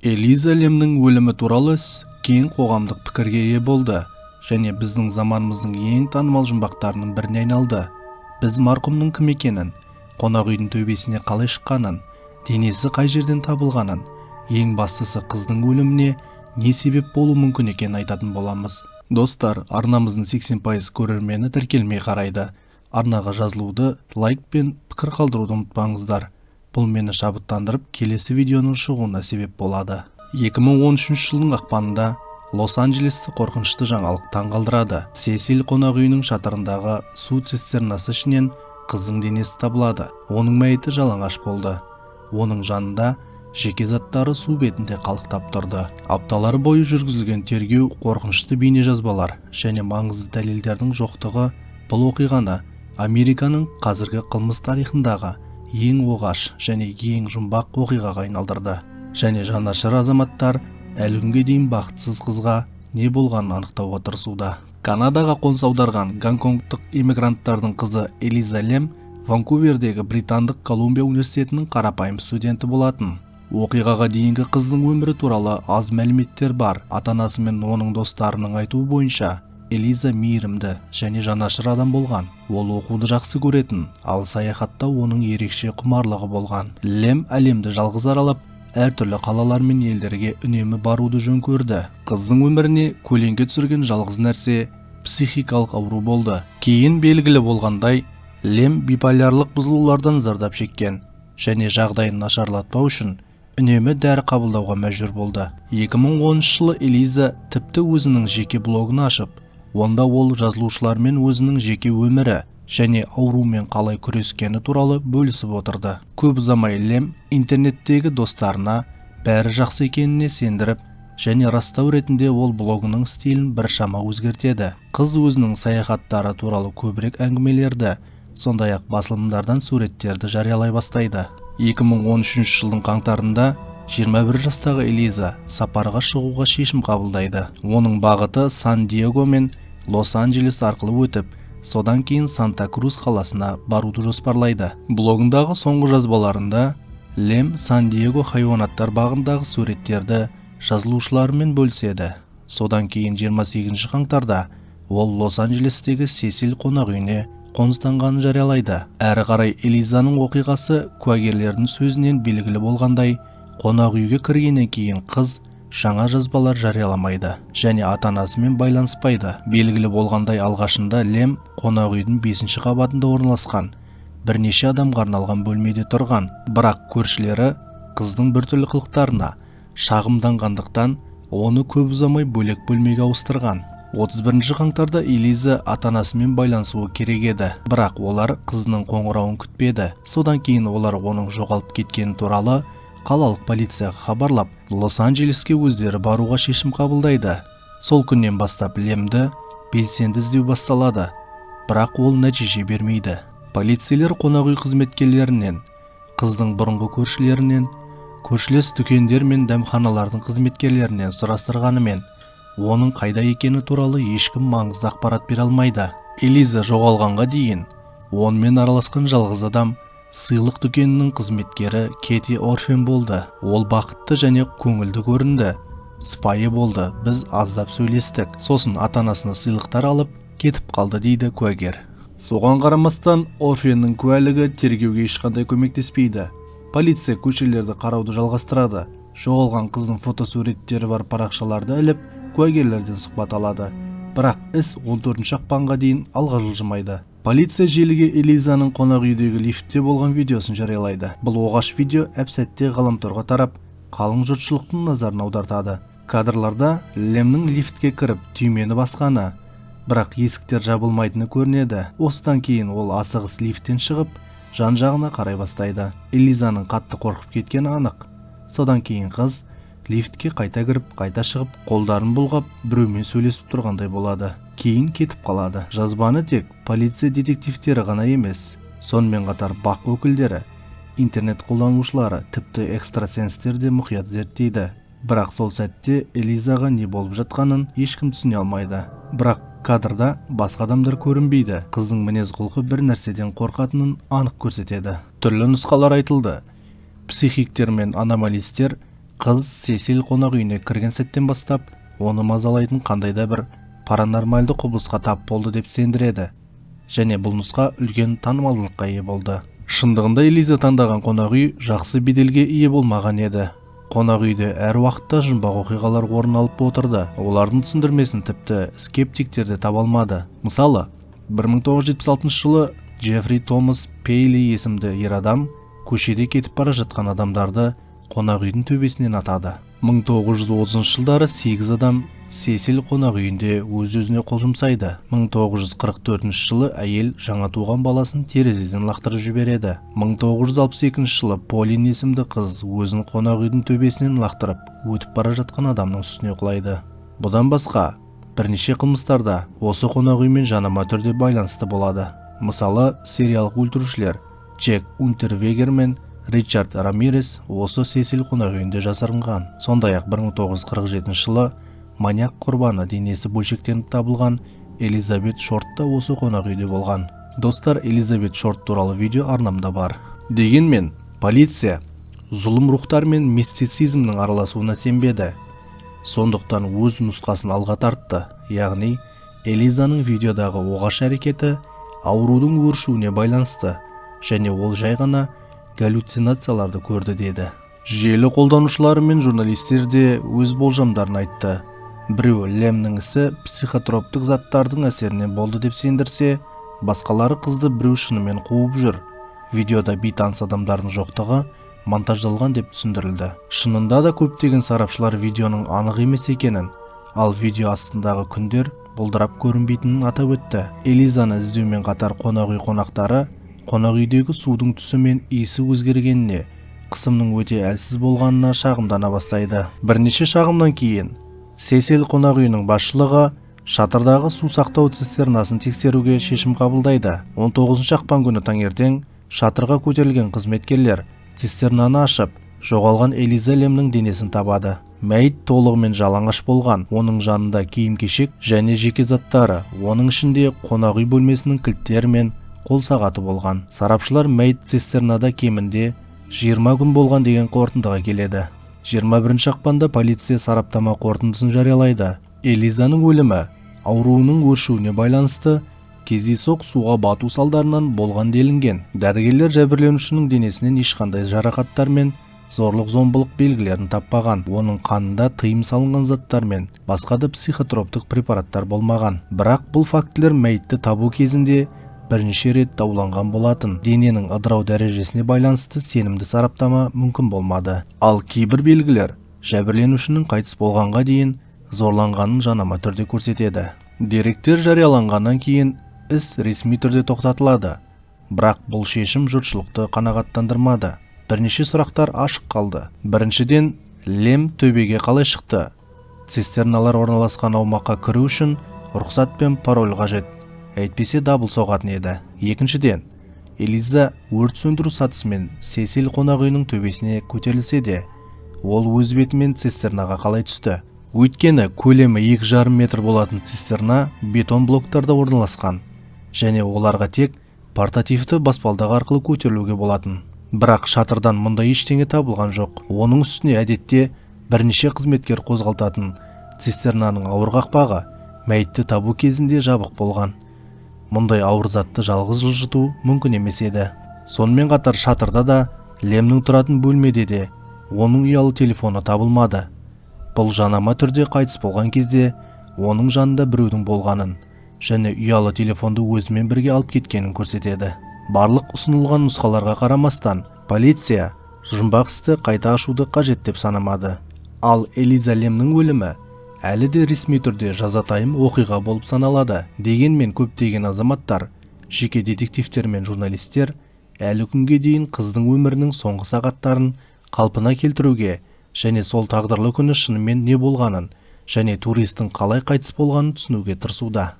Элиза Лемнің өлімі туралы іс кең қоғамдық пікірге ие болды және біздің заманымыздың ең танымал жұмбақтарының біріне айналды. Біз марқұмның кім екенін, қонақ үйдің төбесіне қалай шыққанын, денесі қай жерден табылғанын, ең бастысы, қыздың өліміне не себеп болуы мүмкін екенін айтатын боламыз. Достар, арнамыздың 80% көрермені тіркелмей қарайды. Арнаға жазылуды, лайк пен пікір қалдыруды ұмытпаңыздар. Бұл мені шабыттандырып, келесі видеоның шығуына себеп болады. 2013 жылдың ақпанында Лос-Анджелесті қорқынышты жаңалық таңғалдырады. Сесил қонақ үйінің шатырындағы су цистернасы ішінен қыздың денесі табылады. Оның мәйіті жалаңаш болды. Оның жанында жеке заттары су бетінде қалықтап тұрды. Апталар бойы жүргізілген тергеу, қорқынышты бейнежазбалар және маңызды дәлелдердің жоқтығы бұл оқиғаны Американың қазіргі қылмыс тарихындағы ең оғаш және ең жұмбақ оқиғаға айналдырды. Және жанашыр азаматтар әлі күнге дейін бақытсыз қызға не болғанын анықтауға тырысуда. Канадаға қоныс аударған гонконгтық иммигранттардың қызы Элиза Лем Ванкувердегі Британдық Колумбия университетінің қарапайым студенті болатын. Оқиғаға дейінгі қыздың өмірі туралы аз мәліметтер бар. Ата-анасы мен оның достарының айтуы бойынша, Элиза мейірімді және жанашыр адам болған. Ол оқуды жақсы көретін, ал саяхаттау оның ерекше құмарлығы болған. Лем әлемді жалғыз аралап, әртүрлі қалалар мен елдерге үнемі баруды жөн көрді. Қыздың өміріне көлеңке түсірген жалғыз нәрсе психикалық ауру болды. Кейін белгілі болғандай, Лем биполярлық бұзылулардан зардап шеккен және жағдайын нашарлатпау үшін үнемі дәрі қабылдауға мәжбүр болды. 2010 жылы Элиза тіпті өзінің жеке блогын ашып, онда ол жазылушылармен өзінің жеке өмірі және аурумен қалай күрескені туралы бөлісіп отырды. Көп ұзамай Лем интернеттегі достарына бәрі жақсы екеніне сендіріп және растау ретінде ол блогының стилін біршама өзгертеді. Қыз өзінің саяхаттары туралы көбірек әңгімелерді, сондай-ақ басылымдардан суреттерді жариялай бастайды. 2013 жылдың қаңтарында 21 жастағы Элиза сапарға шығуға шешім қабылдайды. Оның бағыты Сан-Диего мен Лос-Анджелес арқылы өтіп, содан кейін Санта-Крус қаласына баруды жоспарлайды. Блогындағы соңғы жазбаларында Лем Сан-Диего хайуанаттар бағындағы суреттерді жазылушыларымен бөліседі. Содан кейін 28 қаңтарда ол Лос-Анджелестегі Сесил қонақ үйіне қоныстанғанын жариялайды. Әрі қарай Элизаның оқиғасы куәгерлердің сөзінен белгілі болғандай, қонақ үйге кіргеннен кейін қыз жаңа жазбалар жарияламайды және ата-анасымен байланыспайды. Белгілі болғандай, алғашында Лем қонақ үйдің бесінші қабатында орналасқан бірнеше адамға арналған бөлмеде тұрған. Бірақ көршілері қыздың біртүрлі қылықтарына шағымданғандықтан, оны көп ұзамай бөлек бөлмеге ауыстырған. 31 қаңтарда Элиза ата-анасымен байланысуы керек еді, бірақ олар қызының қоңырауын күтпеді. Содан кейін олар оның жоғалып кеткені туралы қалалық полицияға хабарлап, Лос-Анджелеске өздері баруға шешім қабылдайды. Сол күннен бастап Лемді белсенді іздеу басталады, бірақ ол нәтиже бермейді. Полицейлер қонақ үй қызметкерлерінен, қыздың бұрынғы көршілерінен, көршілес дүкендер мен дәмханалардың қызметкерлерінен сұрастырғанымен, оның қайда екені туралы ешкім маңызды ақпарат бере алмайды. Элиза жоғалғанға дейін онымен араласқан жалғыз адам сыйлық дүкенінің қызметкері Кети Орфен болды. «Ол бақытты және көңілді көрінді, сыпайы болды. Біз аздап сөйлестік, сосын ата-анасына сыйлықтар алып кетіп қалды», – дейді куәгер. Соған қарамастан, Орфеннің куәлігі тергеуге ешқандай көмектеспейді. Полиция көшелерді қарауды жалғастырады, жоғалған қыздың фотосуреттері бар парақшаларды іліп, куәгерлерден сұхбат алады, бірақ іс 14 ақпанға дейін алға жылжымайды. Полиция желіге Элизаның қонақ үйдегі лифтте болған видеосын жариялайды. Бұл оғаш видео әп-сәтте ғаламторға тарап, қалың жұртшылықтың назарын аудартады. Кадрларда Лемнің лифтке кіріп, түймені басқаны, бірақ есіктер жабылмайтыны көрінеді. Осыдан кейін ол асығыс лифттен шығып, жан-жағына қарай бастайды. Элизаның қатты қорқып кеткені анық. Содан кейін қыз лифтке қайта кіріп, қайта шығып, қолдарын бұлғап, біреумен сөйлесіп тұрғандай болады, кейін кетіп қалады. Жазбаны тек полиция детективтері ғана емес, сонымен қатар БАҚ өкілдері, интернет қолданушылары, тіпті экстрасенстер де мұқият зерттейді. Бірақ сол сәтте Элизаға не болып жатқанын ешкім түсіне алмайды. Бірақ кадрда басқа адамдар көрінбейді. Қыздың мінез құлқы бір нәрседен қорқатынын анық көрсетеді. Түрлі нұсқалар айтылды. Психиктер мен аномалистер Қыз Сесил қонақ үйіне кірген сәттен бастап оны мазалайтын қандай да бір паранормальды құбылысқа тап болды деп сендіреді және бұл нұсқа үлкен танымалдылыққа ие болды. Шындығында, Элиза таңдаған қонақ үй жақсы беделге ие болмаған еді. Қонақ үйде әр уақытта жұмбақ оқиғалар орын алып отырды, олардың түсіндірмесін тіпті скептиктер де таба алмады. Мысалы, 1976 жылы Джеффри Томас Пейли есімді ер адам көшеде кетіп бара жатқан адамдарды қонақ үйдің төбесінен атады. 1930 жылдары 8 адам Сесил қонақ үйінде өз-өзіне қол жұмсайды. 1944 жылы әйел жаңа туған баласын терезеден лақтырып жібереді. 1962 жылы Полин есімді қыз өзін қонақ үйдің төбесінен лақтырып, өтіп бара жатқан адамның үстіне құлайды. Бұдан басқа бірнеше қылмыстарда осы қонақ үймен жанама түрде байланысты болады. Мысалы, сериялық өлтірушілер Джек Унтервегер мен Ричард Рамирес осы Сесил қонақ үйінде жасырынған. Сондай-ақ 1947 жылы маньяк құрбаны денесі бөлшектеніп табылған Элизабет Шорт та осы қонақ үйде болған. Достар, Элизабет Шорт туралы видео арнамда бар. Дегенмен полиция зұлым рухтар мен мистицизмнің араласуына сенбеді, сондықтан өз нұсқасын алға тартты, яғни Элизаның видеодағы оғаш әрекеті аурудың өршуіне байланысты және ол жай ғана галлюцинацияларды көрді деді. Желі қолданушылары мен журналистер де өз болжамдарын айтты. Біреу Лемнің ісі психотроптық заттардың әсерінен болды деп сендірсе, басқалары қызды біреу шынымен қуып жүр, видеода бейтаныс адамдардың жоқтығы монтаждалған деп түсіндірілді. Шынында да, көптеген сарапшылар видеоның анық емес екенін, ал видео астындағы күндер бұлдырап көрінбейтінін атап өтті. Элизаны іздеумен қатар қонақ үй қонақтары қонақ үйдегі судың түсі мен иісі өзгергеніне, қысымның өте әлсіз болғанына шағымдана бастайды. Бірнеше шағымнан кейін Сесил қонақ үйінің басшылығы шатырдағы су сақтау цистернасын тексеруге шешім қабылдайды. 19 ақпан күні таңертең шатырға көтерілген қызметкерлер цистернаны ашып, жоғалған Элиза Лемнің денесін табады. Мәйіт толығымен жалаңаш болған. Оның жанында киім-кешек және жеке заттары, оның ішінде қонақ үй бөлмесінің кілттері мен қол сағаты болған. Сарапшылар мәйіт цистернада кемінде 20 күн болған деген қорытындыға келеді. 21 ақпанда полиция сараптама қорытындысын жариялайды. Элизаның өлімі ауруының өршуіне байланысты кездейсоқ суға бату салдарынан болған делінген. Дәрігерлер жәбірленушінің денесінен ешқандай жарақаттар мен зорлық-зомбылық белгілерін таппаған. Оның қанында тыйым салынған заттар мен басқа да психотроптық препараттар болмаған. Бірақ бұл фактілер мәйітті табу кезінде бірнеше рет дауланған болатын. Дененің ыдырау дәрежесіне байланысты сенімді сараптама мүмкін болмады. Ал кейбір белгілер жәбірленушінің қайтыс болғанға дейін зорланғанын жанама түрде көрсетеді. Деректер жарияланғаннан кейін іс ресми түрде тоқтатылады, бірақ бұл шешім жұртшылықты қанағаттандырмады. Бірнеше сұрақтар ашық қалды. Біріншіден, Лем төбеге қалай шықты? Цистерналар орналасқан аумаққа кіру үшін рұқсат пен пароль қажет, әйтпесе дабыл соғатын еді. Екіншіден, Элиза өрт сөндіру сатысымен Сесил қонақ үйінің төбесіне көтерілсе де, ол өз бетімен цистернаға қалай түсті? Өйткені көлемі 2,5 метр болатын цистерна бетон блоктарда орналасқан және оларға тек портативті баспалдақ арқылы көтерілуге болатын. Бірақ шатырдан мұндай ештеңе табылған жоқ. Оның үстіне әдетте бірнеше қызметкер қозғалтатын цистернаның ауыр қақпағы мәйітті табу кезінде жабық болған. Мұндай ауыр затты жалғыз жылжыту мүмкін емес еді. Сонымен қатар шатырда да, Лемнің тұратын бөлмеде де оның ұялы телефоны табылмады. Бұл жанама түрде қайтыс болған кезде оның жанында біреудің болғанын және ұялы телефонды өзімен бірге алып кеткенін көрсетеді. Барлық ұсынылған нұсқаларға қарамастан, полиция жұмбақ істі қайта ашуды қажет деп санамады. Ал Элиза Лемнің өлімі әлі де ресми түрде жазатайым оқиға болып саналады. Дегенмен көптеген азаматтар, жеке детективтер мен журналистер әлі күнге дейін қыздың өмірінің соңғы сағаттарын қалпына келтіруге және сол тағдырлы күні шынымен не болғанын және туристің қалай қайтыс болғанын түсінуге тырысуда.